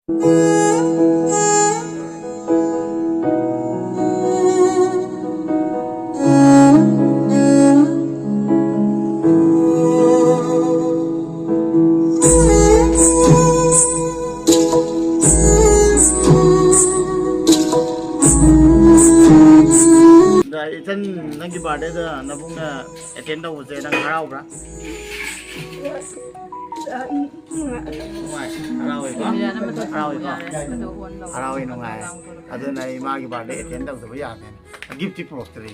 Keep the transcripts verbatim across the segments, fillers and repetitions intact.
ꯑꯗ ꯏꯆꯟ, ꯅꯪꯒꯤ ꯕꯥꯔꯗꯦꯗ ꯅꯕꯨꯡꯅ ꯑꯦꯇꯦꯟ ꯇꯧꯕꯁꯦ ꯅꯪ ꯍꯔꯥꯎꯕ꯭ꯔꯥ? ꯅꯨꯡꯉꯥꯏ꯫ ꯍꯔꯥꯎꯋꯦꯀꯣ? ꯍꯔꯥꯎꯋꯦꯀꯣ? ꯍꯔꯥꯎꯋꯦ, ꯅꯨꯡꯉꯥꯏ꯫ ꯑꯗꯨꯅ ꯑꯩ ꯃꯥꯒꯤ ꯕꯥꯔꯗꯦ ꯑꯦꯇꯦꯟ ꯇꯧꯗꯕ ꯌꯥꯗꯦ꯫ ꯒꯤꯐꯇꯤ ꯄꯨꯔꯛꯇ꯭ꯔꯤ꯫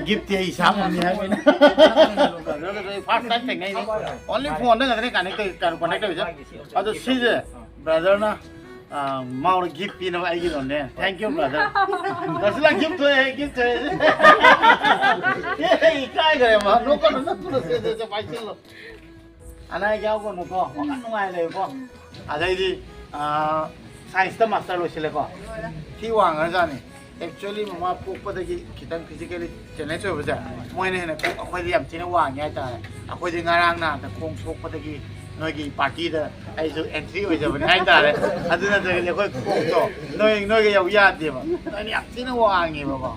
ꯒꯤꯐꯇꯤ ꯑꯩ ꯏꯁꯥꯃꯛꯅꯤ ꯍꯥꯏꯕꯅꯤ꯫ First time ꯊꯦꯡꯅꯩꯅꯤ꯫ ꯑꯣꯟꯂꯤ ꯐꯣꯟꯗ ꯈꯛꯇꯅꯤ ꯀꯅꯦꯛ ꯇꯧ-, ꯀꯩꯅꯣ, ꯀꯣꯟꯇꯦꯛ ꯇꯧꯔꯤꯁꯦ꯫ ꯑꯗꯣ ꯁꯤꯁꯦ ꯕ꯭ꯔꯗꯔꯅ, ꯑ, ꯃꯥꯉꯣꯟꯗ ꯒꯤꯐ ꯄꯤꯅꯕ ꯑꯩꯒꯤꯗꯣꯅꯦ꯫ Thank you, brother. ꯗꯁꯤꯂꯥ ꯒꯤꯐ ꯊꯣꯛꯑꯦ, ꯒꯤꯐ ꯊꯣꯛꯑꯦ꯫ ꯑꯦ, ꯏꯀꯥꯏꯈ꯭ꯔꯦ ꯃꯥ꯫ ꯅꯣꯛꯀꯅꯨ, ꯅꯣꯛꯀꯅꯨ, ꯁꯦ, ꯁꯦ, ꯁꯦ, ꯄꯥꯏꯁꯤꯜꯂꯣ꯫ ꯑꯅꯥ ꯑꯌꯦꯛ ꯌꯥꯎꯒꯅꯨꯀꯣ, ꯋꯥꯈꯜ ꯅꯨꯡꯉꯥꯏ ꯂꯩꯌꯨꯀꯣ꯫ ꯑꯗꯩꯗꯤ, ꯑꯥ, ꯁꯥꯏꯟꯁꯇ ꯃꯥꯁꯇꯔ ꯂꯣꯏꯁꯤꯜꯂꯦꯀꯣ꯫ ꯊꯤ ꯋꯥꯡꯈ꯭ꯔꯖꯥꯠꯅꯤ꯫ ꯑꯦꯛꯆꯨꯋꯦꯂꯤ ꯃꯃꯥ ꯄꯣꯛꯄꯗꯒꯤ ꯈꯤꯇꯪ ꯐꯤꯖꯤꯀꯦꯜꯂꯤ ꯆꯦꯂꯦꯟꯖ ꯑꯣꯏꯕꯁꯦ, ꯃꯣꯏꯅ ꯍꯦꯟꯅ ꯀꯣꯛ ꯑꯩꯈꯣꯏꯗꯤ ꯌꯥꯝ ꯊꯤꯅ ꯋꯥꯡꯉꯦ ꯍꯥꯏꯇꯥꯔꯦ꯫ ꯑꯩꯈꯣꯏꯗꯤ ꯉꯔꯥꯡ ꯅꯍꯥꯟꯗ ꯈꯣꯡ ꯁꯣꯛꯄꯗꯒꯤ ꯅꯣꯏꯒꯤ ꯄꯥꯔꯇꯤꯗ ꯑꯩꯁꯨ ꯑꯦꯟꯇ꯭ꯔꯤ ꯑꯣꯏꯖꯕꯅꯤ ꯍꯥꯏꯇꯥꯔꯦ꯫ ꯑꯗꯨ ꯅꯠꯇ꯭ꯔꯒꯗꯤ ꯑꯩꯈꯣꯏ ꯈꯣꯡꯗꯣ ꯅꯣꯏ, ꯅꯣꯏꯒ ꯌꯧ ꯌꯥꯗꯦꯕ꯫ ꯅꯣꯏꯅ ꯌꯥꯝ ꯊꯤꯅ ꯋꯥꯡꯉꯦꯕꯀꯣ꯫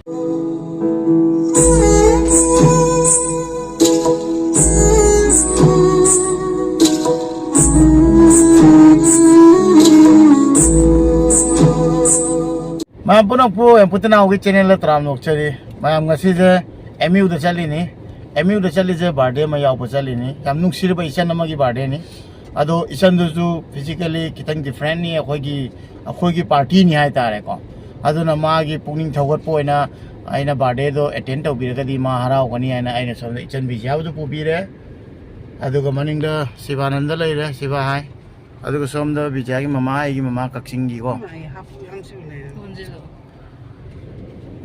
ꯃꯌꯥꯝ ꯄꯨꯝꯅꯃꯛꯄꯨ ꯑꯦꯝꯄꯨꯇꯅꯥꯎꯒꯤ ꯆꯦꯅꯦꯜꯗ ꯇꯔꯥꯝꯅ ꯑꯣꯛꯆꯔꯤ꯫ ꯃꯌꯥꯝ, ꯉꯁꯤꯁꯦ ꯑꯦꯝ ꯌꯨꯗ ꯆꯠꯂꯤꯅꯤ꯫ ꯑꯦꯝ ꯌꯨꯗ ꯆꯠꯂꯤꯁꯦ ꯕꯥꯔꯗꯦ ꯑꯃ ꯌꯥꯎꯕ ꯆꯠꯂꯤꯅꯤ꯫ ꯌꯥꯝ ꯅꯨꯡꯁꯤꯔꯕ ꯏꯆꯟ ꯑꯃꯒꯤ ꯕꯥꯔꯗꯦꯅꯤ꯫ ꯑꯗꯣ ꯏꯆꯟꯗꯨꯁꯨ ꯐꯤꯖꯤꯀꯦꯜꯂꯤ ꯈꯤꯇꯪ ꯗꯤꯐ꯭ꯔꯦꯟꯅꯤ, ꯑꯩꯈꯣꯏꯒꯤ, ꯑꯩꯈꯣꯏꯒꯤ ꯄꯥꯔꯇꯤꯅꯤ ꯍꯥꯏꯇꯥꯔꯦꯀꯣ꯫ ꯑꯗꯨꯅ ꯃꯥꯒꯤ ꯄꯨꯛꯅꯤꯡ ꯊꯧꯒꯠꯄ ꯑꯣꯏꯅ ꯑꯩꯅ ꯕꯥꯔꯗꯦꯗꯣ ꯑꯦꯇꯦꯟ ꯇꯧꯕꯤꯔꯒꯗꯤ ꯃꯥ ꯍꯔꯥꯎꯒꯅꯤ ꯍꯥꯏꯅ ꯑꯩꯅ ꯁꯣꯝꯗ ꯏꯆꯟ ꯕꯤꯖꯤꯌꯥꯕꯨꯁꯨ ꯄꯨꯕꯤꯔꯦ꯫ ꯑꯗꯨꯒ ꯃꯅꯤꯡꯗ ꯁꯤꯕꯥꯅꯟꯗ ꯂꯩꯔꯦ, ꯁꯤꯕꯥ ꯍꯥꯏ꯫ ꯑꯗꯨꯒ ꯁꯣꯝꯗ ꯕꯤꯖꯤꯌꯥꯒꯤ ꯃꯃꯥ, ꯑꯩꯒꯤ ꯃꯃꯥ ꯀꯛꯆꯤꯡꯒꯤꯀꯣ꯫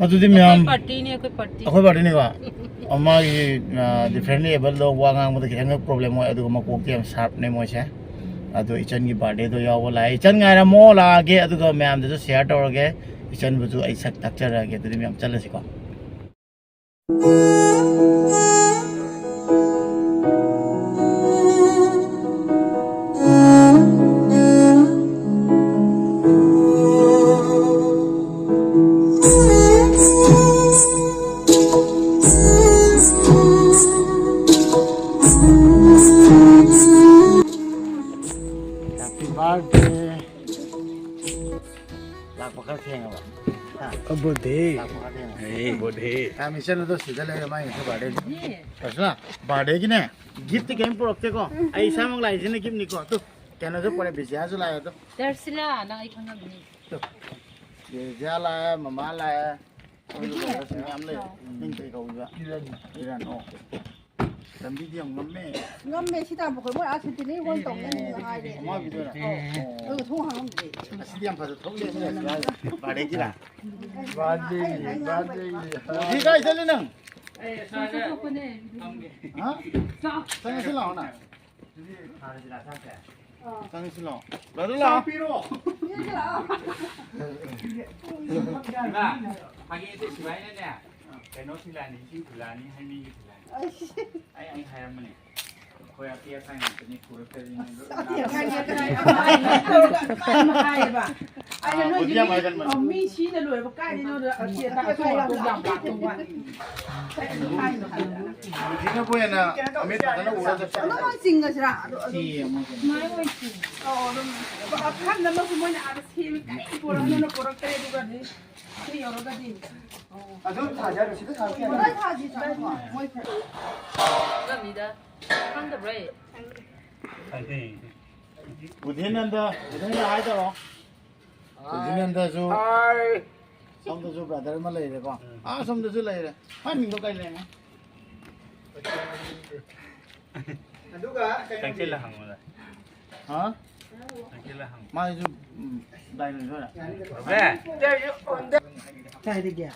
ꯑꯗꯨꯗꯤ ꯑꯩꯈꯣꯏ ꯃꯌꯥꯝ ꯄꯥꯔꯇꯤꯅꯤ, ꯑꯩꯈꯣꯏ ꯄꯥꯔꯇꯤ꯫ ꯑꯩꯈꯣꯏ ꯄꯥꯔꯇꯤꯅꯤꯀꯣ꯫ ꯃꯥꯒꯤ, ꯑ, ꯗꯤꯐ꯭ꯔꯦꯟꯂꯤ ꯑꯦꯕꯜꯗꯣ ꯋꯥ ꯉꯥꯡꯕꯗ ꯈꯤꯇꯪ ꯄ꯭ꯔꯣꯕ꯭ꯂꯦꯝ ꯑꯣꯏ, ꯑꯗꯨꯒ ꯃꯀꯣꯛꯇꯤ ꯌꯥꯝ ꯁꯥꯔꯞꯅꯦ ꯃꯣꯏꯁꯦ꯫ ꯑꯗꯣ ꯏꯆꯟꯒꯤ ꯕꯥꯔꯗꯦꯗꯣ ꯌꯥꯎꯕ ꯂꯥꯛꯑꯦ꯫ ꯏꯆꯟ ꯉꯥꯏꯔꯝꯃꯣ, ꯂꯥꯛꯑꯒꯦ, ꯑꯗꯨꯒ ꯃꯌꯥꯝꯗꯁꯨ ꯁꯤꯌꯥꯔ ꯇꯧꯔꯒꯦ꯫ ꯏꯆꯟꯕꯨꯁꯨ ꯑꯩ ꯁꯛ ꯇꯥꯛꯆꯔꯛꯑꯒꯦ꯫ ꯑꯗꯨꯗꯤ ꯃꯌꯥꯝ ꯆꯠꯂꯁꯤꯀꯣ꯫ ꯂꯥꯛꯄ ꯈꯔ ꯊꯦꯡꯉꯕ? ꯍꯥ? ꯑꯕꯨꯗꯤ꯫ ꯂꯥꯛꯄ ꯈꯔ ꯊꯦꯡꯉꯕ? ꯑꯦ, ꯑꯕꯨꯗꯤ꯫ ꯀꯥ ꯃꯤꯁꯟ ꯑꯗꯣ ꯁꯤꯗ ꯂꯩꯔꯦ, ꯃꯥꯏ ꯉꯁꯤ ꯕꯥꯔꯗꯦꯅꯤ꯫ ꯀꯁꯅ, ꯕꯥꯔꯗꯦꯒꯤꯅꯦ, ꯒꯤꯐꯇꯤ ꯀꯔꯤꯝ ꯄꯨꯔꯛꯇꯦꯀꯣ? ꯑꯩ ꯏꯁꯥꯃꯛ ꯂꯥꯛꯏꯁꯤꯅ ꯒꯤꯐꯅꯤꯀꯣ꯫ ꯇꯨ, ꯀꯩꯅꯣꯁꯨ ꯄꯨꯔꯛꯑꯦ, ꯕꯤꯖꯤꯌꯥꯁꯨ ꯂꯥꯛꯑꯦ꯫ ꯑꯗꯣ ꯗꯔꯁꯤꯂꯥ, ꯅꯪ ꯑꯩ ꯈꯪꯉꯝꯅꯤ꯫ ꯇꯨ, ꯕꯤꯖꯤꯌꯥ ꯂꯥꯛꯑꯦ, ꯃꯃꯥ ꯂꯥꯛꯑꯦ꯫ ꯑꯩꯈꯣꯏꯒꯤ ꯕ꯭ꯔꯗꯔꯁꯤꯡ ꯃꯌꯥꯝ ꯂꯩ꯫ ꯃꯤꯡ ꯀꯩ ꯀꯧꯕ? ꯀꯤꯔꯟ꯫ ꯀꯤꯔꯟ, ꯑꯣ꯫ ꯂꯝꯕꯤꯗꯤ ꯌꯥꯝ ꯉꯝꯃꯦ꯫ ꯉꯝꯃꯦ, ꯁꯤ ꯇꯥꯟꯕ ꯑꯩꯈꯣꯏ ꯃꯣꯏ ꯑꯥ ꯁꯦꯟꯇꯤꯅꯦꯜ ꯍꯣꯜ ꯇꯧꯅꯦꯅ ꯍꯥꯏꯔꯦ꯫ ꯑꯃ ꯑꯣꯏꯕꯤꯗꯣꯏꯔꯥ? ꯑꯣ꯫ ꯑꯗꯨꯒ ꯊꯣꯡ ꯍꯥꯡꯉꯝꯗ꯭ꯔꯦ꯫ ꯑꯁꯤꯗꯤ ꯌꯥꯝ ꯐꯖ ꯊꯣꯛꯂꯛꯑꯦ, ꯃꯣꯏ ꯑꯁꯤ ꯍꯥꯏꯁꯦ꯫ ꯕꯥꯔꯗꯦꯒꯤꯔꯥ? ꯕꯥꯔꯗꯦꯒꯤ, ꯕꯥꯔꯗꯦꯒꯤ꯫ ꯁꯤ ꯀꯥꯏ ꯆꯠꯂꯤ ꯅꯪ? ꯍꯥ? ꯆꯪꯉꯁꯤ ꯂꯥꯛꯑꯣ ꯅꯪ꯫ ꯆꯪꯁꯤꯜꯂꯣ꯫ ꯕ꯭ꯔꯗꯔ ꯂꯥꯛꯑꯣ꯫ ꯏꯃꯥ, ꯐꯥꯒꯤ ꯅꯠꯇꯦ, ꯁꯤꯕꯥꯏꯅꯅꯦ, ꯀꯩꯅꯣ ꯊꯤꯜꯂꯛꯑꯅꯤ, ꯏꯁꯤꯡ ꯊꯤꯜꯂꯛꯑꯅꯤ, ꯍꯩ ꯃꯍꯤ ꯊꯤꯜꯂꯛꯑꯅꯤ꯫ ꯑꯩ, ꯑꯩ ꯍꯥꯏꯔꯝꯕꯅꯦ꯫ ꯑꯩꯈꯣꯏ ꯑꯇꯩ ꯑꯇꯩ ꯉꯥꯛꯇꯅꯤ, ꯄꯨꯔꯛꯇ꯭ꯔꯗꯤ ꯅꯪ ꯂꯣꯏ ꯅꯥꯔꯅꯤ꯫ ꯇꯧꯔꯒ ꯑꯗꯨꯃꯥꯏꯅ ꯍꯥꯏꯌꯦꯕ꯫ ꯑꯩꯅ ꯑꯥ, ꯅꯣꯏꯗꯤ ꯕꯨꯙꯤ ꯌꯥꯝ ꯃꯤ, ꯍꯥꯏꯒꯟꯕꯅꯦ꯫ ꯑ, ꯃꯤ ꯁꯤꯅ ꯂꯣꯏꯔꯕ ꯀꯥꯏꯗꯩꯅꯣꯗ ꯑꯇꯦꯛ ꯑꯇꯥꯛ ꯑꯆꯧꯕ ꯌꯥꯝ ꯂꯥꯛꯇꯧꯕ ꯋꯥꯅꯤ꯫ ꯕꯨꯙꯤꯅꯕꯨ ꯍꯦꯟꯅ ꯃꯃꯤꯠ ꯐꯖꯅ ꯎꯔ ꯆꯠꯆꯔꯦ꯫ ꯑꯗꯣ ꯃꯣꯏ ꯆꯤꯡꯉꯁꯤꯔꯥ? ꯑꯗꯣ, ꯑꯗꯣ, ꯁꯤ ꯑꯃꯨꯛ ꯑꯧ, ꯑꯗꯨꯝ ꯑꯈꯟ ꯑꯃꯁꯨ ꯃꯣꯏꯅ ꯑꯥꯗ ꯁꯦꯝꯃꯤ, ꯀꯔꯤ ꯄꯨꯔꯛꯑꯝꯗꯣꯏꯅꯣ ꯄꯨꯔꯛꯇ꯭ꯔꯦ, ꯑꯗꯨꯒꯗꯤ ꯁꯤ ꯌꯧꯔꯒꯗꯤ꯫ ꯑꯗꯨꯝ ꯊꯥꯖꯔꯣ, ꯁꯤꯗ ꯊꯥꯖꯔꯣ꯫ ꯀꯗꯥꯏ ꯊꯥꯁꯤ ꯆꯠꯂꯣ? ꯃꯣꯏ ꯈꯪꯗꯕ꯭ꯔꯥ? ꯕꯨꯙꯤꯅꯟꯗ, ꯕꯨꯙꯤꯅꯟꯗ ꯍꯥꯏ ꯇꯧꯔꯣ꯫ ꯍꯧꯖꯤꯛ ꯅꯟꯗꯁꯨ, ꯁꯣꯝꯗꯁꯨ ꯕ꯭ꯔꯗꯔ ꯑꯃ ꯂꯩꯔꯦꯀꯣ꯫ ꯑꯥ, ꯁꯣꯝꯗꯁꯨ ꯂꯩꯔꯦ꯫ ꯃꯥꯏ ꯃꯤꯡꯗꯣ ꯀꯩ ꯂꯩꯔꯦ? ꯑꯗꯨꯒ ꯀꯩꯅꯣꯗꯤ? ꯆꯪꯁꯤꯜꯂ ꯍꯪꯉꯨꯗ꯫ ꯍꯥ? ꯆꯪꯁꯤꯜꯂ ꯍꯪꯉꯨ꯫ ꯃꯥꯏꯁꯨ, ꯎꯝ, ꯗꯥꯏꯅꯣꯁꯔ꯫ ꯔꯣꯕꯦ! ꯀꯥꯏꯗꯒꯤ?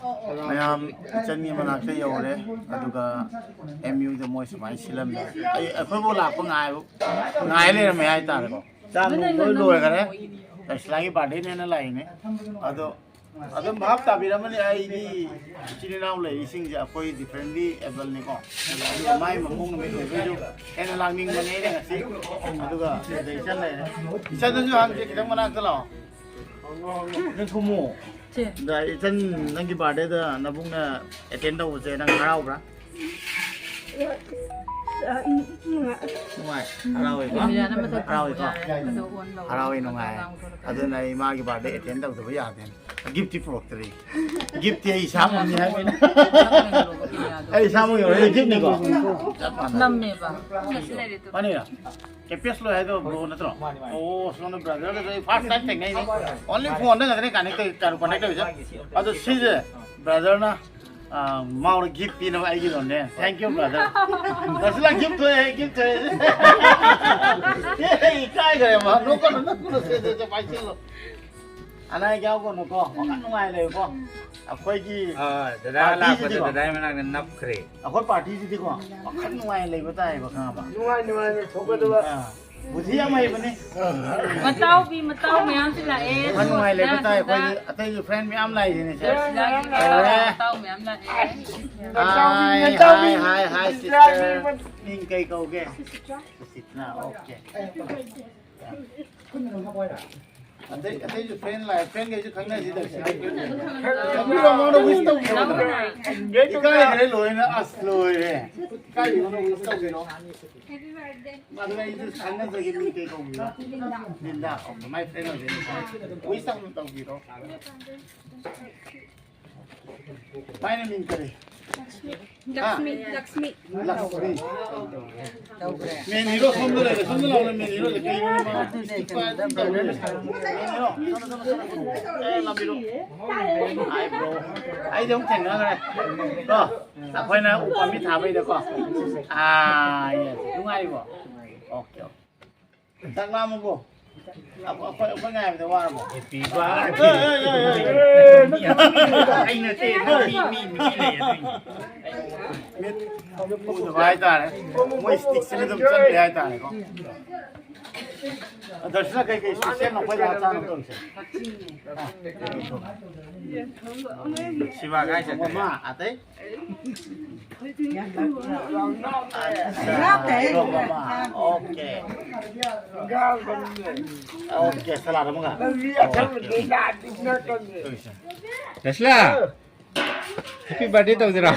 ꯃꯌꯥꯝ ꯏꯆꯟꯒꯤ ꯃꯅꯥꯛꯇ ꯌꯧꯔꯦ꯫ ꯑꯗꯨꯒ ꯑꯦꯝ ꯌꯨꯗ ꯃꯣꯏ ꯁꯨꯃꯥꯏꯅ ꯁꯤꯜꯂꯝꯃꯦ꯫ ꯑꯩ, ꯑꯩꯈꯣꯏꯕꯨ ꯂꯥꯛꯄ ꯉꯥꯏꯕ, ꯉꯥꯏ ꯂꯩꯔꯝꯃꯦ ꯍꯥꯏꯇꯥꯔꯦꯀꯣ꯫ ꯆꯥꯛ ꯅꯨꯡ ꯂꯣꯏ ꯂꯣꯏꯈꯔꯦ꯫ ꯇꯁꯂꯥꯒꯤ ꯕꯥꯔꯗꯦꯅꯦꯅ ꯂꯥꯛꯏꯅꯦ꯫ ꯑꯗꯣ ꯑꯗꯨꯝ ꯚꯥꯞ ꯇꯥꯕꯤꯔꯝꯃꯅꯤ, ꯑꯩꯒꯤ ꯏꯆꯤꯟ ꯏꯅꯥꯎ ꯂꯩꯔꯤꯁꯤꯡꯁꯦ ꯑꯩꯈꯣꯏ differently ableꯅꯤꯀꯣ꯫ ꯑꯗꯨꯒ ꯃꯥꯏ ꯃꯄꯣꯛ ꯅꯨꯃꯤꯠ ꯑꯣꯏꯕꯩꯁꯨ ꯍꯦꯟꯅ ꯂꯥꯛꯅꯤꯡꯕꯅꯦ ꯑꯩꯅ ꯉꯁꯤ꯫ ꯑꯗꯨꯒ ꯁꯤꯗ ꯏꯆꯟ ꯂꯩꯔꯦ꯫ ꯏꯆꯟꯗꯁꯨ ꯍꯪꯁꯦ, ꯈꯤꯇꯪ ꯃꯅꯥꯛꯇ ꯂꯥꯛꯑꯣ꯫ ꯅꯪ ꯈꯨꯝꯃꯨ꯫ ꯁꯦ꯫ ꯑꯗ ꯏꯆꯟ, ꯅꯪꯒꯤ ꯕꯥꯔꯗꯦꯗ ꯅꯕꯨꯡꯅ ꯑꯦꯇꯦꯟ ꯇꯧꯕꯁꯦ ꯅꯪ ꯍꯔꯥꯎꯕ꯭ꯔꯥ? ꯅꯨꯡꯉꯥꯏ꯫ ꯍꯔꯥꯎꯋꯦꯀꯣ? ꯍꯔꯥꯎꯋꯦꯀꯣ? ꯍꯔꯥꯎꯋꯦ, ꯅꯨꯡꯉꯥꯏ꯫ ꯑꯗꯨꯅ ꯑꯩ ꯃꯥꯒꯤ ꯕꯥꯔꯗꯦ ꯑꯦꯇꯦꯟ ꯇꯧꯗꯕ ꯌꯥꯗꯦꯅꯦ꯫ ꯒꯤꯐꯇꯤ ꯄꯨꯔꯛꯇ꯭ꯔꯤ꯫ ꯒꯤꯐꯇꯤ ꯑꯩ ꯏꯁꯥꯃꯛꯅꯤ ꯍꯥꯏꯕꯅꯤ꯫ ꯑꯩ ꯏꯁꯥꯃꯛ ꯌꯧꯔꯛꯏ ꯒꯤꯐꯅꯤꯀꯣ? ꯆꯞ ꯃꯥꯟꯅꯩ꯫ ꯅꯝꯃꯦꯕ꯫ ꯃꯥꯅꯦ꯫ ꯀꯦꯄꯦꯁ ꯂꯣꯏ ꯍꯥꯏꯗꯣ ꯕ꯭ꯔꯣ ꯅꯠꯇ꯭ꯔꯣ? ꯃꯥꯅꯦ, ꯃꯥꯅꯦ꯫ ꯑꯣ, ꯁꯣꯝꯗ ꯕ꯭ꯔꯗꯔꯒꯁꯨ ꯑꯩ ꯐꯥꯔꯁ ꯇꯥꯏꯝ ꯊꯦꯡꯅꯩꯅꯦ꯫ ꯑꯣꯟꯂꯤ ꯐꯣꯟꯗ ꯉꯥꯛꯇꯅꯦ ꯀꯅꯦꯛ ꯇꯧ-, ꯀꯩꯅꯣ, ꯀꯣꯟꯇꯦꯛ ꯇꯧꯔꯤꯁꯦ꯫ ꯑꯗꯣ ꯁꯤꯁꯦ ꯕ꯭ꯔꯗꯔꯅ, ꯑ, ꯃꯥꯉꯣꯟꯗ ꯒꯤꯐ ꯄꯤꯅꯕ ꯑꯩꯒꯤꯗꯣꯅꯦ꯫ Thank you, brother꯫ ꯔꯁꯤꯂꯥ, ꯒꯤꯐ ꯊꯣꯛꯑꯦ, ꯒꯤꯐ ꯊꯣꯛꯑꯦ꯫ ꯑꯦ, ꯏꯀꯥꯏꯈ꯭ꯔꯦ ꯃꯥ꯫ ꯅꯣꯛꯀꯅꯨ, ꯅꯣꯛꯀꯅꯨ, ꯁꯦ, ꯁꯦ, ꯁꯦ, ꯄꯥꯏꯁꯤꯜꯂꯣ꯫ ꯑꯅꯥ ꯑꯌꯦꯛ ꯌꯥꯎꯒꯅꯨꯀꯣ, ꯋꯥꯈꯜ ꯅꯨꯡꯉꯥꯏ ꯂꯩꯌꯨꯀꯣ꯫ ꯑꯩꯈꯣꯏꯒꯤ ꯑꯥ, ꯗꯗꯥ ꯂꯥꯛꯄꯗ ꯄꯥꯔꯇꯤꯁꯤꯗꯤꯀꯣ, ꯗꯗꯥꯒꯤ ꯃꯅꯥꯛꯇ ꯅꯞꯈ꯭ꯔꯦ꯫ ꯑꯩꯈꯣꯏ ꯄꯥꯔꯇꯤꯁꯤꯗꯤꯀꯣ, ꯋꯥꯈꯜ ꯅꯨꯡꯉꯥꯏ ꯂꯩꯕ ꯇꯥꯏꯌꯦꯕ, ꯈꯪꯉꯕ? ꯅꯨꯡꯉꯥꯏ ꯅꯨꯡꯉꯥꯏꯅ ꯊꯣꯛꯀꯗꯕ꯫ ꯑꯥ, ꯕꯨꯙꯤ ꯌꯥꯝ ꯍꯩꯕꯅꯤ꯫ ꯃꯇꯥꯎꯕꯤ, ꯃꯇꯥꯎ ꯃꯌꯥꯝꯁꯨ ꯂꯥꯛꯑꯦ꯫ ꯋꯥꯈꯜ ꯅꯨꯡꯉꯥꯏ ꯂꯩꯕ ꯇꯥꯏ, ꯑꯩꯈꯣꯏ ꯑꯇꯩꯁꯨ ꯐ꯭ꯔꯦꯟ ꯃꯌꯥꯝ ꯂꯥꯛꯏꯁꯤꯅꯦ, ꯁꯦ꯫ ꯂꯥꯛꯑꯦ, ꯇꯧꯔꯦ꯫ ꯃꯇꯥꯎ ꯃꯌꯥꯝ ꯂꯥꯛꯑꯦ꯫ ꯍꯥꯏ, ꯍꯥꯏ, ꯍꯥꯏ, ꯍꯥꯏ, ꯁꯤꯁꯇꯔ꯫ ꯃꯤꯡ ꯀꯩ ꯀꯧꯒꯦ? ꯁꯨꯁꯤꯇ꯭ꯔꯥ꯫ ꯁꯨꯁꯤꯇ꯭ꯔꯥ, ꯑꯣꯀꯦ꯫ ꯑꯇꯩ, ꯑꯇꯩꯁꯨ ꯐ꯭ꯔꯦꯟ ꯂꯥꯛꯑꯦ, ꯐ꯭ꯔꯦꯟꯈꯩꯁꯨ ꯈꯪꯅꯁꯤ ꯇꯧꯁꯤ꯫ ꯈꯪꯕꯤꯔꯣ, ꯃꯉꯣꯟꯗ ꯋꯤꯁ ꯇꯧꯕꯤꯔꯣ꯫ ꯏꯀꯥꯏꯈ꯭ꯔꯦ ꯂꯣꯏꯅ, ꯑꯁ, ꯂꯣꯏꯔꯦ꯫ ꯏꯀꯥꯏꯕꯤꯒꯅꯨ, ꯋꯤꯁ ꯇꯧꯕꯤꯔꯣ꯫ ꯑꯗꯨꯅ ꯑꯩꯁꯨ ꯈꯪꯅꯖꯒꯦ, ꯃꯤꯡ ꯀꯩ ꯀꯧꯕꯤꯕ? ꯂꯤꯟꯗꯥ꯫ ꯑꯣꯀꯦ, ꯃꯥꯏ ꯐ꯭ꯔꯦꯟ ꯑꯣꯏꯗꯣꯏꯅꯤ꯫ ꯋꯤꯁ ꯑꯃ ꯇꯧꯕꯤꯔꯣ꯫ ꯃꯥꯏꯅ ꯃꯤꯡ ꯀꯔꯤ? ꯂꯛꯁꯃꯤ, ꯂꯛꯁꯃꯤ꯫ ꯂꯛꯁꯃꯤ꯫ ꯃꯦꯟ ꯍꯤꯔꯣ ꯁꯣꯝꯗ ꯂꯩꯔꯦ, ꯁꯣꯝꯗ ꯂꯥꯎꯅꯦ, ꯃꯦꯟ ꯍꯤꯔꯣꯁꯦ꯫ ꯀꯩꯅꯣꯅꯦ ꯃꯥ? ꯃꯦꯟ ꯍꯤꯔꯣ, ꯁꯣꯝꯗ, ꯁꯣꯝꯗ, ꯁꯣꯝꯗ꯫ ꯑꯦ, ꯂꯥꯛꯄꯤꯔꯣ꯫ Hi, bro꯫ ꯑꯩꯗꯤ ꯑꯃꯨꯛ ꯊꯦꯡꯅꯈ꯭ꯔꯦ꯫ ꯀꯣ, ꯑꯩꯈꯣꯏꯅ ꯎ ꯄꯥꯝꯕꯤ ꯊꯥꯕꯩꯗꯀꯣ꯫ ꯑꯥ, yes꯫ ꯅꯨꯡꯉꯥꯏꯔꯤꯕꯣ? Okay, okay. ꯆꯥꯛ ꯂꯥꯝꯃꯕꯣ? ꯑꯩꯈꯣꯏ, ꯑꯩꯈꯣꯏ ꯉꯥꯏꯕꯗ ꯋꯥꯔꯕꯣ? Happy birthday꯫ ꯑꯩ ꯅꯠꯇꯦ, ꯃꯤ, ꯃꯤ, ꯃꯤ ꯂꯩ ꯑꯗꯨꯏꯅꯦ꯫ ꯃꯤꯠ ꯎꯗꯕ ꯍꯥꯏꯇꯥꯔꯦ꯫ ꯃꯣꯏ ꯁ꯭ꯇꯤꯛꯁꯤꯅ ꯑꯗꯨꯝ ꯆꯠꯂꯦ ꯍꯥꯏꯇꯥꯔꯦꯀꯣ꯫ ꯗꯔꯁꯅ ꯀꯩꯀꯩ ꯁ꯭ꯄꯦꯁꯦꯜ ꯑꯩꯈꯣꯏ ꯂꯥꯛ ꯆꯥꯅꯕ ꯇꯧꯔꯤꯁꯦ? ꯁꯤꯕꯥ ꯀꯥꯏ ꯆꯠꯈ꯭ꯔꯦ? ꯃꯃꯥ, ꯑꯇꯩ? ꯌꯥꯎꯗꯦ꯫ ꯑꯣꯀꯦ꯫ ꯑꯣꯀꯦ, ꯁꯂꯥꯗ ꯑꯃꯒ꯫ ꯔꯁꯂꯥ, happy birthday ꯇꯧꯁꯤꯔꯣ?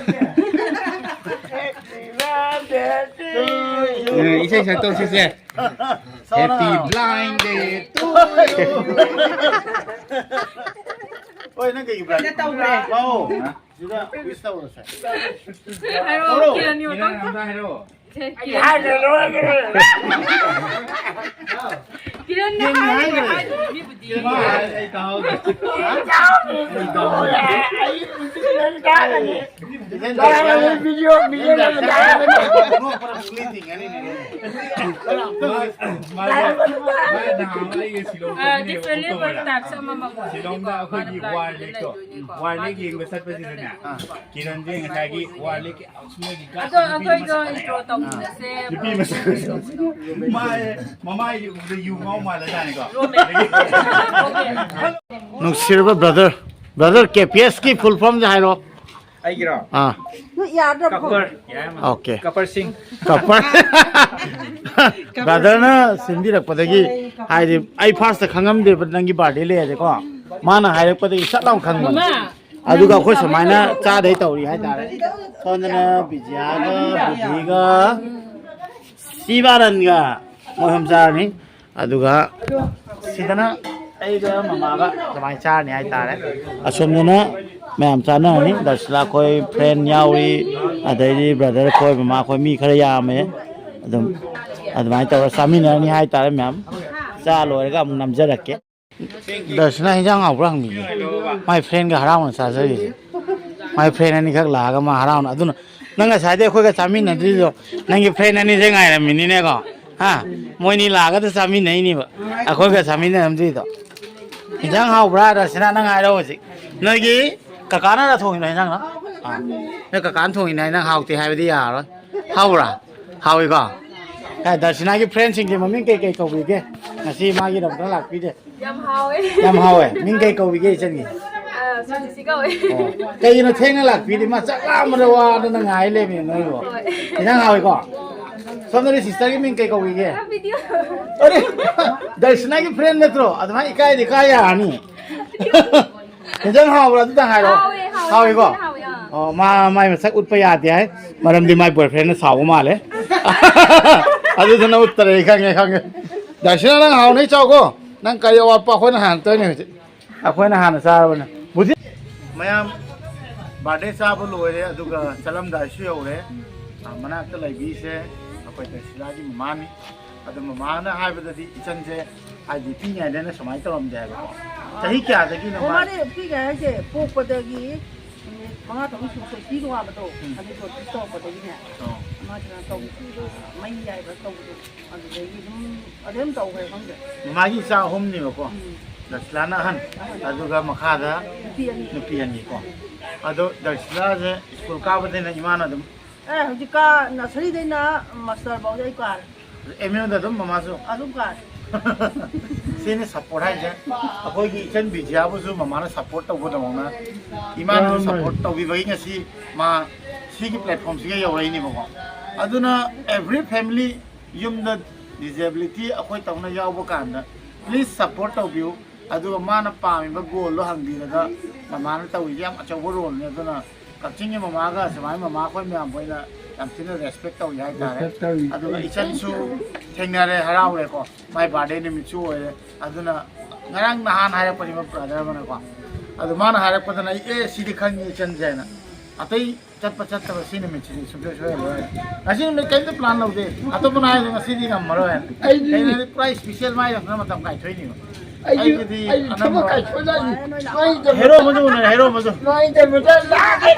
ꯑꯦ, ꯏꯁꯩ ꯁꯛꯇꯧꯁꯤꯁꯦ꯫ Happy blind day to you. ꯍꯣꯏ, ꯅꯪ ꯀꯩꯒꯤ blind? ꯁꯤꯗ ꯇꯧꯈ꯭ꯔꯦ꯫ ꯑꯧ, ꯁꯤꯗ wish ꯇꯧꯔꯁꯦ꯫ ꯍꯥꯏꯔꯛꯑꯣ, ꯇꯧꯔꯣ꯫ ꯀꯤꯔꯟꯒꯤ ꯃꯇꯥꯡꯗ꯫ ꯀꯤꯔꯟ ꯑꯝꯇ ꯍꯥꯏꯔꯛꯑꯣ꯫ ꯁꯦ, ꯀꯤꯔꯟ꯫ ꯀꯤꯔꯟꯅ ꯀꯤꯔꯟꯅ ꯍꯥꯏꯈ꯭ꯔꯦ꯫ ꯍꯥꯏꯈ꯭ꯔꯦ꯫ ꯃꯤꯕꯨꯗꯤ꯫ ꯃꯥ, ꯑꯩ ꯇꯥꯍꯧꯗ꯭ꯔꯦ꯫ ꯃꯥ, ꯑꯩ ꯇꯥꯍꯧꯗ꯭ꯔꯦ꯫ ꯏꯆꯦ ꯂꯩꯁꯥꯕꯤ꯫ ꯏꯆꯦ ꯂꯩꯁꯥꯕꯤ꯫ ꯅꯣꯛꯄꯗ ꯐꯨꯂꯤ ꯊꯤꯡꯒꯅꯤ꯫ ꯃꯥ, ꯃꯥ, ꯃꯥ ꯅꯍꯥꯟ ꯑꯩꯒ ꯁꯤꯂꯣꯡ ꯑ, ꯆꯠꯃꯤꯟꯅꯕ different level ꯑꯣꯛꯇꯣꯕꯔꯗ꯫ Types ꯑꯃꯃꯝ ꯑꯣꯏꯗꯣꯏꯅꯤꯀꯣ꯫ ꯁꯤꯂꯣꯡꯗ ꯑꯩꯈꯣꯏꯒꯤ ꯃꯥꯅ ꯋꯥꯔ ꯄ꯭ꯂꯥꯟ ꯂꯦꯛꯇꯣ꯫ ꯂꯩꯗꯣꯏꯅꯤꯀꯣ꯫ ꯋꯥꯔ ꯂꯦꯛ ꯌꯦꯡꯕ ꯆꯠꯄꯁꯤꯗꯅꯦ, ꯑꯥ꯫ ꯀꯤꯔꯟꯁꯦ ꯉꯁꯥꯏꯒꯤ ꯋꯥꯔ ꯂꯦꯛꯀꯤ ꯑꯗꯣ ꯑꯩꯈꯣꯏꯗꯣ intro ꯇꯧꯃꯤꯟꯅꯁꯦ꯫ ꯅꯨꯄꯤ ꯃꯁꯛ꯫ ꯃꯥꯏ, ꯃꯃꯥꯏꯗꯤ ꯎꯕꯗ ꯌꯨ ꯉꯥꯎ ꯃꯥꯜꯂꯖꯥꯠꯅꯤꯀꯣ꯫ ꯅꯨꯡꯁꯤꯔꯕ brother, brother, K P S ꯀꯤ full formꯁꯦ ꯍꯥꯏꯔꯣ꯫ ꯑꯩꯒꯤꯔꯣ? ꯑꯥ꯫ ꯌꯥꯗ꯭ꯔꯕꯣ? ꯀꯄꯔ꯫ ꯑꯣꯀꯦ꯫ ꯀꯄꯔ ꯁꯤꯡ꯫ ꯀꯄꯔ꯫ Brotherꯅ ꯁꯤꯟꯕꯤꯔꯛꯄꯗꯒꯤ, ꯍꯥꯏꯗꯤ, ꯑꯩ firstꯇ ꯈꯪꯉꯝꯗꯦꯕ ꯅꯪꯒꯤ birthday ꯂꯩ ꯍꯥꯏꯁꯦꯀꯣ꯫ ꯃꯥꯅ ꯍꯥꯏꯔꯛꯄꯗꯒꯤ ꯁꯠ ꯂꯥꯎ ꯈꯪꯕꯅꯦ꯫ ꯃꯃꯥ꯫ ꯑꯗꯨꯒ ꯑꯩꯈꯣꯏ ꯁꯨꯃꯥꯏꯅ ꯆꯥꯗꯩ ꯇꯧꯔꯤ ꯍꯥꯏꯇꯥꯔꯦ꯫ ꯁꯣꯝꯗꯅ ꯕꯤꯖꯤꯌꯥꯒ, ꯕꯨꯙꯤꯒ, ꯁꯤꯕꯥꯅꯟꯒ ꯃꯣꯏ ꯑꯍꯨꯝ ꯆꯥꯔꯅꯤ꯫ ꯑꯗꯨꯒ ꯁꯤꯗꯅ ꯑꯩꯒ ꯃꯃꯥꯒ ꯑꯗꯨꯃꯥꯏꯅ ꯆꯥꯔꯅꯤ ꯍꯥꯏꯇꯥꯔꯦ꯫ ꯑꯁꯣꯝꯗꯅ ꯃꯌꯥꯝ ꯆꯥꯅꯔꯅꯤ꯫ ꯗꯔꯁꯤꯂꯥ ꯈꯣꯏ friend ꯌꯥꯎꯔꯤ, ꯑꯗꯩꯗꯤ brother ꯈꯣꯏ, ꯃꯃꯥ ꯈꯣꯏ, ꯃꯤ ꯈꯔ ꯌꯥꯝꯃꯦ꯫ ꯑꯗꯨꯝ ꯑꯗꯨꯃꯥꯏꯅ ꯇꯧꯔꯒ ꯆꯥꯃꯤꯟꯅꯔꯅꯤ ꯍꯥꯏꯇꯥꯔꯦ ꯃꯌꯥꯝ꯫ ꯆꯥ ꯂꯣꯏꯔꯒ ꯑꯃꯨꯛ ꯅꯝꯖꯔꯛꯀꯦ꯫ ꯗꯔꯁꯅꯥ ꯍꯤꯟꯖꯥꯡ ꯍꯥꯎꯕ꯭ꯔꯥ ꯍꯪꯕꯤꯒꯦ꯫ ꯃꯥꯏ friendꯒ ꯍꯔꯥꯎꯅ ꯆꯥꯖꯔꯤꯁꯦ꯫ ꯃꯥꯏ friend ꯑꯅꯤꯈꯛ ꯂꯥꯛꯑꯒ ꯃꯥ ꯍꯔꯥꯎꯅ꯫ ꯑꯗꯨꯅ ꯅꯪ ꯉꯁꯥꯏꯗꯩ ꯑꯩꯈꯣꯏꯒ ꯆꯥꯃꯤꯟꯅꯗ꯭ꯔꯤꯗꯣ ꯅꯪꯒꯤ friend ꯑꯅꯤꯁꯦ ꯉꯥꯏꯔꯝꯃꯤꯅꯤꯅꯦꯀꯣ꯫ ꯍꯥ? ꯃꯣꯏꯅꯤ ꯂꯥꯛꯑꯒꯗ ꯆꯥꯃꯤꯟꯅꯩꯅꯦꯕ꯫ ꯑꯩꯈꯣꯏꯒ ꯆꯥꯃꯤꯟꯅꯔꯝꯗ꯭ꯔꯤꯗꯣ꯫ ꯍꯤꯟꯖꯥꯡ ꯍꯥꯎꯕ꯭ꯔꯥ ꯗꯔꯁꯅꯥ? ꯅꯪ ꯍꯥꯏꯔꯣ ꯍꯧꯖꯤꯛ꯫ ꯅꯣꯏꯒꯤ ꯀꯀꯥꯅ ꯊꯣꯡꯉꯤꯅꯣ ꯍꯤꯟꯖꯥꯡꯅ? ꯑꯥ꯫ ꯅꯣꯏ ꯀꯀꯥꯅ ꯊꯣꯡꯉꯤꯅꯦ ꯍꯥꯏ ꯅꯪ ꯍꯥꯎꯇꯦ ꯍꯥꯏꯕꯗꯤ ꯌꯥꯔꯔꯣꯏ꯫ ꯍꯥꯎꯕ꯭ꯔꯥ? ꯍꯥꯎꯏꯀꯣ? ꯑꯦ, ꯗꯔꯁꯅꯥꯒꯤ friendꯁꯤꯡꯁꯦ ꯃꯃꯤꯡ ꯀꯩ ꯀꯩ ꯀꯧꯕꯤꯒꯦ? ꯉꯁꯤ ꯃꯥꯒꯤꯗꯃꯛꯇ ꯂꯥꯛꯄꯤꯔꯦ꯫ ꯌꯥꯝ ꯍꯥꯎꯋꯦ꯫ ꯌꯥꯝ ꯍꯥꯎꯋꯦ꯫ ꯃꯤꯡ ꯀꯩ ꯀꯧꯕꯤꯒꯦ ꯏꯆꯟꯒꯤ? ꯑ, ꯁꯣꯅꯤꯁꯤ ꯀꯧꯋꯦ꯫ ꯑꯣ꯫ ꯀꯩꯒꯤꯅꯣ ꯊꯦꯡꯅ ꯂꯥꯛꯄꯤꯔꯤ? ꯃꯥ ꯆꯥꯛ ꯂꯥꯝꯕꯗ ꯋꯥꯗꯅ ꯉꯥꯏ ꯂꯩꯕꯅꯤ ꯅꯣꯏꯕꯣ꯫ ꯍꯣꯏ꯫ ꯏꯟꯖꯥꯡ ꯍꯥꯎꯋꯤꯀꯣ? ꯁꯣꯝꯗꯗꯤ sisterꯒꯤ ꯃꯤꯡ ꯀꯩ ꯀꯧꯕꯤꯒꯦ? ꯑ, video꯫ ꯑꯔꯦ! ꯗꯔꯁꯅꯥꯒꯤ friend ꯅꯠꯇ꯭ꯔꯣ? ꯑꯗꯨꯃꯥꯏꯅ ꯏꯀꯥꯏꯗꯤ ꯏꯀꯥꯏ ꯌꯥꯔꯅꯤ꯫ ꯏꯟꯖꯥꯡ ꯍꯥꯎꯕ꯭ꯔꯥ? ꯑꯗꯨꯇꯪ ꯍꯥꯏꯔꯛꯑꯣ꯫ ꯍꯥꯎꯋꯦ, ꯍꯥꯎꯋꯦ꯫ ꯍꯥꯎꯋꯤꯀꯣ? ꯍꯥꯎꯋꯦ, ꯑꯥ꯫ ꯑꯣ, ꯃꯥ ꯃꯥꯏ ꯃꯁꯛ ꯎꯠꯄ ꯌꯥꯗꯦ ꯍꯥꯏ꯫ ꯃꯔꯝꯗꯤ ꯃꯥꯏ boyfriendꯅ ꯁꯥꯎꯕ ꯃꯥꯜꯂꯦ꯫ ꯑꯗꯨꯗꯨꯅ ꯎꯠꯇꯔꯦ꯫ ꯑꯩ ꯈꯪꯉꯦ, ꯈꯪꯉꯦ꯫ ꯗꯥꯁꯤꯅꯥ, ꯅꯪ ꯍꯥꯎꯅ ꯆꯥꯎꯀꯣ꯫ ꯅꯪ ꯀꯔꯤ ꯑꯋꯥꯠꯄ ꯑꯩꯈꯣꯏꯅ ꯍꯥꯟꯅ ꯇꯣꯏꯅ ꯍꯧꯖꯤꯛ꯫ ꯑꯩꯈꯣꯏꯅ ꯍꯥꯟꯅ ꯆꯥꯔꯕꯅꯦ꯫ ꯕꯨꯖꯤ-, ꯃꯌꯥꯝ birthday ꯆꯥꯕ ꯂꯣꯏꯔꯦ, ꯑꯗꯨꯒ ꯆꯠꯂꯝꯗꯥꯏꯁꯨ ꯌꯧꯔꯦ꯫ ꯑ, ꯃꯅꯥꯛꯇ ꯂꯩꯕꯤꯁꯦ ꯑꯩꯈꯣꯏ ꯗꯥꯁꯤꯅꯥꯒꯤ ꯃꯃꯥꯅꯤ꯫ ꯑꯗꯣ ꯃꯃꯥꯅ ꯍꯥꯏꯕꯗꯗꯤ ꯏꯆꯟꯁꯦ ꯍꯥꯏꯗꯤ ꯄꯤꯛꯏꯉꯩꯗꯩꯅ ꯁꯨꯃꯥꯏꯅ ꯇꯧꯔꯝꯗꯦ ꯍꯥꯏꯕꯀꯣ꯫ ꯆꯍꯤ ꯀꯌꯥꯗꯒꯤꯅꯣ ꯑꯣ, ꯃꯥ? ꯃꯥꯅꯦ, ꯄꯤꯛꯏꯉꯩ ꯍꯥꯏꯁꯦ ꯄꯣꯛꯄꯗꯒꯤ ꯅꯨꯃꯤꯠ ꯃꯉꯥ ꯇꯔꯨꯛꯅꯤ ꯁꯨꯕ ꯑꯩꯈꯣꯏ ꯄꯤ ꯅꯣꯡꯉꯥꯟꯕꯗꯣ, ꯎꯝ꯫ ꯑꯗꯨ ꯇꯧꯔꯛꯄꯗꯒꯤꯅꯦ, ꯑꯣ꯫ ꯃꯥ ꯀꯩꯅꯣ ꯇꯧꯕ, ꯃꯩ ꯌꯥꯏꯕ ꯇꯧꯕꯗꯣ, ꯑꯗꯨꯗꯒꯤ ꯑꯗꯨꯝ, ꯑꯗꯨꯝ ꯇꯧꯈ꯭ꯔꯦ ꯈꯪꯗꯦ꯫ ꯃꯃꯥꯒꯤ ꯏꯆꯥ ꯑꯍꯨꯝꯅꯦꯕꯀꯣ꯫ ꯎꯝ꯫ ꯗꯔꯁꯤꯂꯥꯅ ꯑꯍꯟ, ꯑꯍꯟ꯫ ꯑꯗꯨꯒ ꯃꯈꯥꯗ ꯅꯨꯄꯤ ꯑꯅꯤ꯫ ꯅꯨꯄꯤ ꯑꯅꯤꯀꯣ꯫ ꯑꯗꯣ ꯗꯔꯁꯤꯂꯥꯁꯦ ꯁ꯭ꯀꯨꯜ ꯀꯥꯕꯗꯩꯅ ꯏꯃꯥꯅ ꯑꯗꯨꯝ ꯑꯦ, ꯍꯧꯖꯤꯛꯀꯥ nurseryꯗꯩꯅ master ꯐꯥꯎꯗꯤ ꯑꯩ ꯀꯥꯔꯦ꯫ ꯑꯦꯝ ꯌꯨꯗ ꯑꯗꯨꯝ ꯃꯃꯥꯁꯨ꯫ ꯑꯗꯨꯝ ꯀꯥꯔꯦ꯫ ꯁꯤꯅꯤ support ꯍꯥꯏꯁꯦ꯫ ꯑꯩꯈꯣꯏꯒꯤ ꯏꯆꯟ ꯕꯤꯖꯤꯌꯥꯕꯨꯁꯨ ꯃꯃꯥꯅ support ꯇꯧꯕꯗꯧꯅ ꯏꯃꯥꯅꯁꯨ ꯃꯥꯅꯦ꯫ Support ꯇꯧꯕꯤꯕꯒꯤ ꯉꯁꯤ ꯃꯥ ꯁꯤꯒꯤ platformꯁꯤꯒ ꯌꯧꯔꯛꯏꯅꯦꯕꯀꯣ꯫ ꯑꯗꯨꯅ every family ꯌꯨꯝꯗ disability ꯑꯩꯈꯣꯏ ꯇꯧꯅ ꯌꯥꯎꯕ ꯀꯥꯟꯗ please support ꯇꯧꯕꯤꯌꯨ꯫ ꯑꯗꯨꯒ ꯃꯥꯅ ꯄꯥꯝꯃꯤꯕ goalꯗꯣ ꯍꯪꯕꯤꯔꯒ ꯃꯃꯥꯅ ꯇꯧꯔꯤꯁꯦ ꯌꯥꯝ ꯑꯆꯧꯕ roleꯅꯤ꯫ ꯑꯗꯨꯅ ꯀꯛꯆꯤꯡꯒꯤ ꯃꯃꯥꯒ ꯁꯨꯃꯥꯏꯅ ꯃꯃꯥ ꯑꯩꯈꯣꯏ ꯃꯌꯥꯝ ꯑꯣꯏꯅ ꯌꯥꯝ ꯊꯤꯅ respect ꯇꯧꯏ ꯍꯥꯏꯇꯥꯔꯦ꯫ Respect ꯇꯧꯏ꯫ ꯑꯗꯨꯒ ꯏꯆꯟꯁꯨ ꯊꯦꯡꯅꯔꯦ, ꯍꯔꯥꯎꯔꯦꯀꯣ꯫ ꯃꯥꯏ birthday ꯅꯨꯃꯤꯠꯁꯨ ꯑꯣꯏꯔꯦ꯫ ꯑꯗꯨꯅ ꯉꯔꯥꯡ ꯅꯍꯥꯟ ꯍꯥꯏꯔꯛꯄꯅꯦꯕ brother ꯑꯃꯅꯀꯣ꯫ ꯑꯗꯨ ꯃꯥꯅ ꯍꯥꯏꯔꯛꯄꯗꯅ ꯑꯩ, "ꯑꯦ, ꯁꯤꯗꯤ ꯈꯪꯉꯤ ꯏꯆꯟꯁꯦ" ꯍꯥꯏꯅ꯫ ꯑꯇꯩ ꯆꯠꯄ ꯆꯠꯇꯕ ꯁꯤ ꯅꯨꯃꯤꯠꯁꯤꯗꯤ ꯁꯨꯡꯁꯣꯏ ꯁꯣꯏꯍꯜꯂꯣꯏ꯫ ꯉꯁꯤ ꯅꯨꯃꯤꯠ ꯀꯩꯝꯇ plan ꯂꯧꯗꯦ꯫ ꯑꯇꯣꯞꯄꯅ ꯍꯥꯏꯔꯁꯨ ꯉꯁꯤꯗꯤ ꯉꯝꯃꯔꯣꯏ꯫ ꯑꯩꯗꯤ ꯀꯩꯅꯣ ꯍꯥꯏꯗꯤ prize special ꯃꯥꯏ ꯌꯧꯁꯅ ꯃꯇꯝ ꯀꯥꯏꯊꯣꯛꯏꯅꯦꯕ꯫ ꯑꯩꯗꯤ, ꯑꯩꯗꯤ ꯑꯩꯗꯤ ꯊꯕꯛ ꯑꯅꯝꯕ ꯀꯥꯏꯊꯣꯛꯂꯛꯏ꯫ ꯅꯣꯏꯗ hero ꯑꯃꯁꯨ ꯎꯅꯔꯦ, hero ꯑꯃꯁꯨ꯫ ꯅꯣꯏꯗ ꯃꯇꯝ ꯂꯥꯛꯑꯦ꯫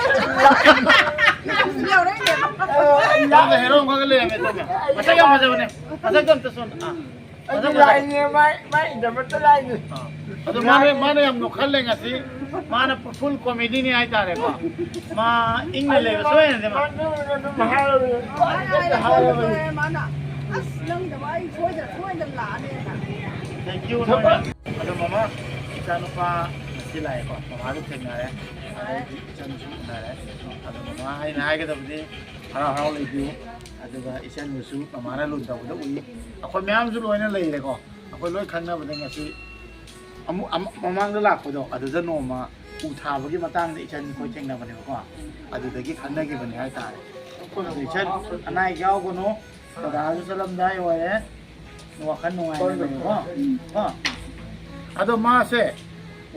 ꯅꯪꯅ hero ꯑꯃꯈꯛ ꯂꯩꯔꯝꯃꯦ, ꯇꯣꯝꯕ꯫ ꯃꯁꯛ ꯌꯥꯝ ꯐꯖꯕꯅꯦ꯫ ꯃꯁꯛꯇꯣ ꯑꯝꯇ ꯁꯣꯟ-, ꯑꯥ꯫ ꯑꯗꯨ ꯃꯁꯛ ꯐꯖꯕ꯫ ꯂꯥꯛꯏꯅꯦ, ꯃꯥꯏ, ꯃꯥꯏꯗꯃꯛꯇ ꯂꯥꯛꯏꯅꯦ꯫ ꯑꯥ꯫ ꯑꯗꯨ ꯃꯥꯅ, ꯃꯥꯅ ꯌꯥꯝ ꯅꯣꯛꯍꯜꯂꯦ ꯉꯁꯤ꯫ ꯃꯥꯅ full comedyꯅꯤ ꯍꯥꯏꯇꯥꯔꯦꯀꯣ꯫ ꯃꯥ ꯏꯪꯅ ꯂꯩꯕ ꯁꯣꯏꯗꯅ ꯃꯥ꯫ ꯃꯥ ꯑꯗꯨꯝ ꯍꯥꯏꯔꯕꯅꯦ꯫ ꯃꯥ ꯍꯥꯏꯔꯕꯅꯦ꯫ ꯃꯥꯅ, "ꯑꯁ, ꯅꯪꯒꯤꯗꯃꯛ ꯑꯩ ꯁꯣꯏꯗꯅ, ꯁꯣꯏꯗꯅ ꯂꯥꯛꯑꯅꯦꯅ"꯫ Thank you, ꯊꯕꯛ ꯅꯣꯏꯅ꯫ ꯑꯗꯣ ꯃꯃꯥ, ꯏꯆꯥꯅꯨꯄꯥ ꯉꯁꯤ ꯂꯥꯛꯑꯦꯀꯣ, ꯃꯃꯥꯗꯨ ꯊꯦꯡꯅꯔꯦ, ꯑꯗꯩꯗꯤ ꯏꯆꯟꯁꯨ ꯎꯅꯔꯦ꯫ ꯑꯗꯣ ꯃꯃꯥ, ꯑꯩꯅ ꯍꯥꯏꯒꯗꯕꯗꯤ ꯍꯔꯥꯎ ꯍꯔꯥꯎ ꯂꯩꯕꯤꯌꯨ, ꯑꯗꯨꯒ ꯏꯆꯟꯕꯨꯁꯨ ꯃꯃꯥꯅ ꯂꯨꯅ ꯇꯧꯕꯗ ꯎꯏ꯫ ꯑꯩꯈꯣꯏ ꯃꯌꯥꯝꯁꯨ ꯂꯣꯏꯅ ꯂꯩꯔꯦꯀꯣ, ꯑꯩꯈꯣꯏ ꯂꯣꯏ ꯈꯪꯅꯕꯗ ꯉꯁꯤ ꯑꯃꯨꯛ ꯑꯃ- ꯃꯃꯥꯡꯗ ꯂꯥꯛꯄꯗꯣ, ꯑꯗꯨꯗ ꯅꯣꯡꯃ ꯎ ꯊꯥꯕꯒꯤ ꯃꯇꯥꯡꯗ ꯏꯆꯟ ꯑꯩꯈꯣꯏ ꯊꯦꯡꯅꯕꯅꯦꯕꯀꯣ꯫ ꯑꯗꯨꯗꯒꯤ ꯈꯪꯅꯈꯤꯕꯅꯦ ꯍꯥꯏꯇꯥꯔꯦ꯫ ꯑꯗꯨ ꯏꯆꯟ, ꯑꯅꯥ ꯑꯌꯦꯛ ꯌꯥꯎꯒꯅꯨ, ꯗꯗꯥꯁꯨ ꯆꯠꯂꯝꯗꯥꯏ ꯑꯣꯏꯔꯦ꯫ ꯋꯥꯈꯜ ꯅꯨꯡꯉꯥꯏꯅ ꯂꯩꯌꯨꯀꯣ꯫ ꯀꯣ? ꯑꯗꯣ ꯃꯥꯁꯦ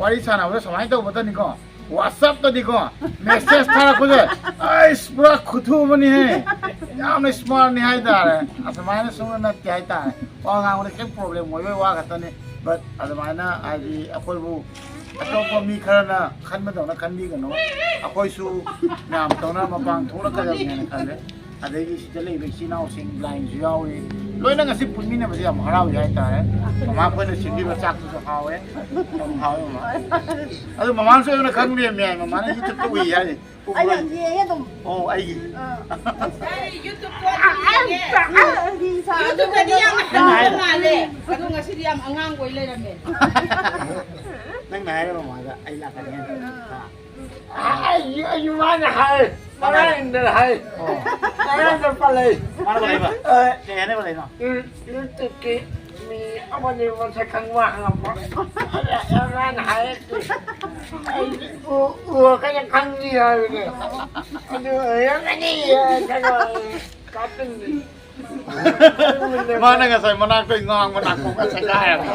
ꯋꯥꯔꯤ ꯁꯥꯟꯅꯕꯗ ꯁꯨꯃꯥꯏꯅ ꯇꯧꯕꯗꯅꯤꯀꯣ, WhatsApp-ꯇꯗꯤꯀꯣ message ꯊꯥꯔꯛꯄꯁꯦ, ꯑꯩꯁ, ꯄꯨꯔꯥ ꯈꯨꯊꯨ ꯑꯃꯅꯤꯍꯦ꯫ ꯌꯥꯝꯅ smart-ꯅꯤ ꯍꯥꯏꯇꯥꯔꯦ꯫ ꯑꯁꯨꯃꯥꯏꯅ ꯁꯨꯡꯅ ꯅꯠꯇꯦ ꯍꯥꯏꯇꯥꯔꯦ꯫ ꯋꯥ ꯉꯥꯡꯕꯗ ꯈꯤꯇꯪ problem ꯑꯣꯏꯕꯩ ꯋꯥ ꯈꯛꯇꯅꯤ꯫ But ꯑꯗꯨꯃꯥꯏꯅ ꯍꯥꯏꯗꯤ ꯑꯩꯈꯣꯏꯕꯨ ꯑꯇꯣꯞꯄ ꯃꯤ ꯈꯔꯅ ꯈꯟꯕꯗꯧꯅ ꯈꯟꯕꯤꯒꯅꯨ꯫ ꯑꯩꯈꯣꯏꯁꯨ ꯃꯌꯥꯝ ꯇꯧꯅ ꯃꯄꯥꯟ ꯊꯣꯛꯂꯛꯀꯗꯕꯅꯦꯅ ꯈꯜꯂꯦ꯫ ꯑꯗꯒꯤ ꯁꯤꯗ ꯂꯩꯕ ꯏꯆꯤꯜ ꯏꯅꯥꯎꯁꯤꯡ ꯂꯥꯏꯟꯁꯨ ꯌꯥꯎꯔꯤ꯫ ꯂꯣꯏꯅ ꯉꯁꯤ ꯄꯨꯟꯃꯤꯟꯅꯕꯁꯦ ꯌꯥꯝ ꯍꯔꯥꯎꯏ ꯍꯥꯏꯇꯥꯔꯦ꯫ ꯃꯃꯥ ꯑꯩꯈꯣꯏꯅ ꯁꯤꯟꯕꯤꯕ ꯆꯥꯛꯇꯨꯁꯨ ꯍꯥꯎꯋꯦ꯫ ꯌꯥꯝ ꯍꯥꯎꯋꯦ ꯃꯃꯥ꯫ ꯑꯗꯨ ꯃꯃꯥꯅꯁꯨ ꯑꯩꯉꯣꯟꯗ ꯈꯪꯗꯦ ꯃꯌꯥꯏ, ꯃꯃꯥꯅ YouTube-ꯇ ꯎꯏ ꯍꯥꯏꯔꯤ꯫ ꯑꯩ ꯌꯥꯝ ꯌꯦꯡꯉꯦ ꯑꯗꯨꯝ꯫ ꯑꯣ, ꯑꯩꯒꯤ꯫ ꯑꯥ꯫ ꯑꯩ YouTube-ꯇꯣ ꯑꯗꯨꯝ ꯌꯦꯡꯉꯦ꯫ ꯑꯩ ꯁꯥ-, ꯑꯩ YouTube-ꯇꯗꯤ ꯌꯥꯝ ꯅꯪ ꯍꯥꯏꯔꯣ꯫ ꯍꯟꯕ ꯃꯥꯜꯂꯦ꯫ ꯑꯗꯣ ꯉꯁꯤꯗꯤ ꯌꯥꯝ ꯑꯉꯥꯡ ꯑꯣꯏ ꯂꯩꯔꯝꯃꯦ꯫ ꯅꯪꯅ ꯍꯥꯏꯔꯣ ꯃꯃꯥꯗ, ꯑꯩ ꯂꯥꯛꯀꯅꯤ ꯍꯥꯏꯅ꯫ ꯑꯥ꯫ ꯑꯩ, ꯑꯩ ꯃꯥꯅ ꯍꯥꯏ꯫ ꯉꯔꯥꯡꯗ ꯍꯥꯏ꯫ ꯑꯣ꯫ ꯉꯔꯥꯡꯗ ꯄꯜꯂꯦ꯫ ꯃꯥꯅ ꯄꯜꯂꯦꯕ? ꯑ꯫ ꯀꯩ ꯍꯥꯏꯅ ꯄꯜꯂꯛꯏꯅꯣ? ꯎꯝ, YouTube-ꯀꯤ ꯃꯤ ꯑꯃꯅꯤ ꯃꯁꯛ ꯈꯪꯕ ꯍꯪꯉꯛꯄ꯫ ꯑꯗ ꯃꯥꯅ ꯍꯥꯏ꯫ ꯑꯩ ꯎ-, ꯎꯔꯀꯥꯟꯗ ꯈꯪꯉꯤ ꯍꯥꯏꯕꯅꯦ꯫ ꯑꯗꯨ ꯑꯣꯏꯔꯝꯒꯅꯤ ꯍꯥꯏꯔꯒ ꯀꯥꯞꯄꯤꯅꯤ꯫ ꯃꯥꯅ ꯉꯁꯥꯏ ꯃꯅꯥꯛꯇ ꯉꯥꯡꯕ ꯅꯥꯀꯣꯡꯒ ꯁꯦꯒꯥꯏꯔꯕ꯫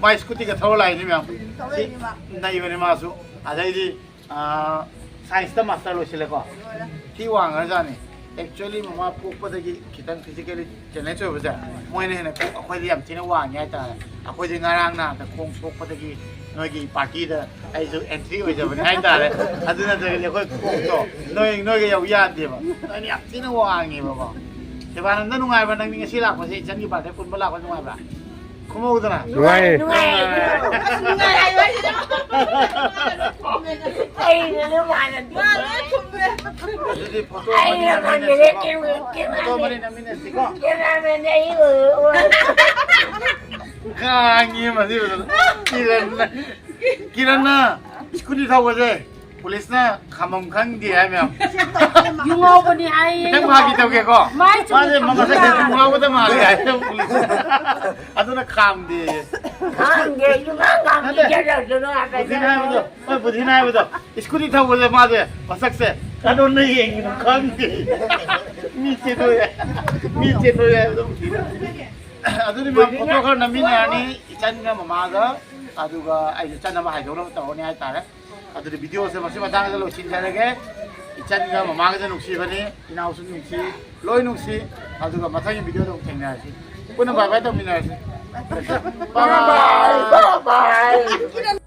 ꯃꯥꯏ scooty-ꯒ ꯊꯧꯔ ꯂꯥꯛꯏꯅꯤ ꯃꯌꯥꯝ꯫ ꯊꯧꯔꯛꯏꯅꯤ ꯃꯥ꯫ ꯅꯩꯕꯅꯤ ꯃꯥꯁꯨ꯫ ꯑꯗꯩꯗꯤ, ꯑꯥ, science-ꯇ master ꯂꯣꯏꯁꯤꯜꯂꯦꯀꯣ꯫ ꯂꯣꯏꯔꯦ꯫ ꯊꯤ ꯋꯥꯡꯈ꯭ꯔꯖꯥꯠꯅꯤ꯫ Actually ꯃꯃꯥ ꯄꯣꯛꯄꯗꯒꯤ ꯈꯤꯇꯪ physically challenge ꯑꯣꯏꯕꯁꯦ ꯃꯣꯏꯅ ꯍꯦꯟꯅ ꯀꯣꯛ ꯑꯩꯈꯣꯏꯗꯤ ꯌꯥꯝ ꯊꯤꯅ ꯋꯥꯡꯉꯤ ꯍꯥꯏꯇꯥꯔꯦ꯫ ꯑꯩꯈꯣꯏꯗꯤ ꯉꯔꯥꯡ ꯅꯍꯥꯟꯗ ꯈꯣꯡ ꯁꯣꯛꯄꯗꯒꯤ ꯅꯣꯏꯒꯤ party-ꯗ ꯑꯩꯁꯨ entry ꯑꯣꯏꯖꯕꯅꯤ ꯍꯥꯏꯇꯥꯔꯦ꯫ ꯑꯗꯨ ꯅꯠꯇ꯭ꯔꯒꯗꯤ ꯑꯩꯈꯣꯏ ꯈꯣꯡꯗꯣ ꯅꯣꯏ, ꯅꯣꯏꯒ ꯌꯧ ꯌꯥꯗꯦꯕ꯫ ꯅꯣꯏꯅ ꯌꯥꯝ ꯊꯤꯅ ꯋꯥꯡꯉꯦꯕꯀꯣ꯫ ꯁꯤꯕꯥꯅꯟꯗ, ꯅꯨꯡꯉꯥꯏꯕ꯭ꯔꯥ ꯅꯪꯗꯤ ꯉꯁꯤ ꯂꯥꯛꯄꯁꯦ? ꯏꯆꯟꯒꯤ birthday ꯄꯨꯟꯕ ꯂꯥꯛꯄ ꯅꯨꯡꯉꯥꯏꯕ꯭ꯔꯥ? ꯈꯨꯝꯃꯧꯗꯅ꯫ ꯅꯨꯡꯉꯥꯏ꯫ ꯅꯨꯡꯉꯥꯏ꯫ ꯑꯁ, ꯅꯨꯡꯉꯥꯏ ꯍꯥꯏꯕ ꯍꯥꯏꯁꯤꯗ꯫ ꯑꯩꯅ ꯅꯨꯡꯉꯥꯏꯅ ꯃꯥ ꯂꯣꯏ ꯈꯨꯝꯃꯦ꯫ ꯑꯗꯨꯗꯤ photo ꯑꯩꯅ ꯑꯃꯅꯤ ꯈꯟꯕꯗ ꯅꯝꯃꯤꯟꯅꯁꯤꯀꯣ꯫ Photo ꯑꯃꯅꯤ ꯅꯝꯃꯤꯟꯅꯁꯤꯀꯣ꯫ Cameraman ꯑꯩ ꯑꯣꯏ-, ꯑꯣꯏ-, ꯈꯥꯡꯉꯤ ꯃꯁꯤ ꯀꯤꯔꯟꯅ꯫ ꯀꯤꯔꯟꯅ scooty ꯊꯧꯕꯁꯦ꯫ ꯄꯨꯂꯤꯁꯅ ꯈꯥꯝꯕꯝ ꯈꯪꯗꯦ ꯍꯥꯏ ꯃꯌꯥꯝ꯫ ꯌꯨ ꯉꯥꯎꯕꯅꯤ ꯍꯥꯏꯌꯦ꯫ ꯈꯤꯇꯪ ꯐꯥꯒꯤ ꯇꯧꯒꯦꯀꯣ꯫ ꯃꯥꯏ ꯆꯨꯝꯅ ꯃꯥꯁꯦ ꯃꯃꯜꯁꯦ ꯆꯨꯝꯅ ꯌꯨ ꯉꯥꯎꯕꯗ ꯃꯥꯜꯂꯦ ꯍꯥꯏ ꯄꯨꯂꯤꯁ꯫ ꯑꯗꯨꯅ ꯈꯥꯝꯗꯦ꯫ ꯈꯪꯗꯦ, ꯌꯨꯝ ꯉꯥꯡ ꯉꯥꯡꯕꯤꯖꯔꯁꯅꯨ ꯍꯥꯏꯕꯅꯦ꯫ ꯕꯨꯙꯤꯅ ꯍꯥꯏꯕꯗꯣ, ꯍꯣꯏ, ꯕꯨꯙꯤꯅ ꯍꯥꯏꯕꯗꯣ, ꯁ꯭ꯀꯨꯇꯤ ꯊꯧꯕꯁꯦ ꯃꯥꯁꯦ ꯃꯁꯛꯁꯦ ꯀꯗꯣꯝꯗ ꯌꯦꯡꯉꯤꯅꯣ ꯈꯪꯗꯦ꯫ ꯃꯤ ꯆꯦꯟꯊꯣꯛꯑꯦ, ꯃꯤ ꯆꯦꯟꯊꯣꯛꯑꯦ ꯍꯥꯏꯕꯗꯣ꯫ ꯑꯗꯨꯗꯤ ꯃꯌꯥꯝ ꯐꯣꯇꯣ ꯈꯔ ꯅꯝꯃꯤꯟꯅꯔꯅꯤ, ꯏꯆꯟꯒ ꯃꯃꯥꯒ, ꯑꯗꯨꯒ ꯑꯩꯁꯨ ꯆꯠꯅꯕ ꯍꯥꯏꯗꯣꯛꯅꯕ ꯇꯧꯔꯅꯤ ꯍꯥꯏꯇꯥꯔꯦ꯫ ꯑꯗꯨꯗꯤ ꯚꯤꯗꯤꯑꯣꯁꯦ ꯃꯁꯤ ꯃꯇꯥꯡꯗ ꯂꯣꯏꯁꯤꯟꯖꯔꯒꯦ꯫ ꯏꯆꯟꯒ ꯃꯃꯥꯒꯁꯦ ꯅꯨꯡꯁꯤꯕꯅꯤ, ꯏꯅꯥꯎꯁꯨ ꯅꯨꯡꯁꯤ, ꯂꯣꯏ ꯅꯨꯡꯁꯤ꯫ ꯑꯗꯨꯒ ꯃꯊꯪꯒꯤ ꯚꯤꯗꯤꯑꯣꯗ ꯑꯃꯨꯛ ꯊꯦꯡꯅꯔꯁꯤ, ꯄꯨꯟꯅ ꯕꯥꯏ ꯕꯥꯏ ꯇꯧꯃꯤꯟꯅꯔꯁꯤ꯫ Bye bye, bye bye.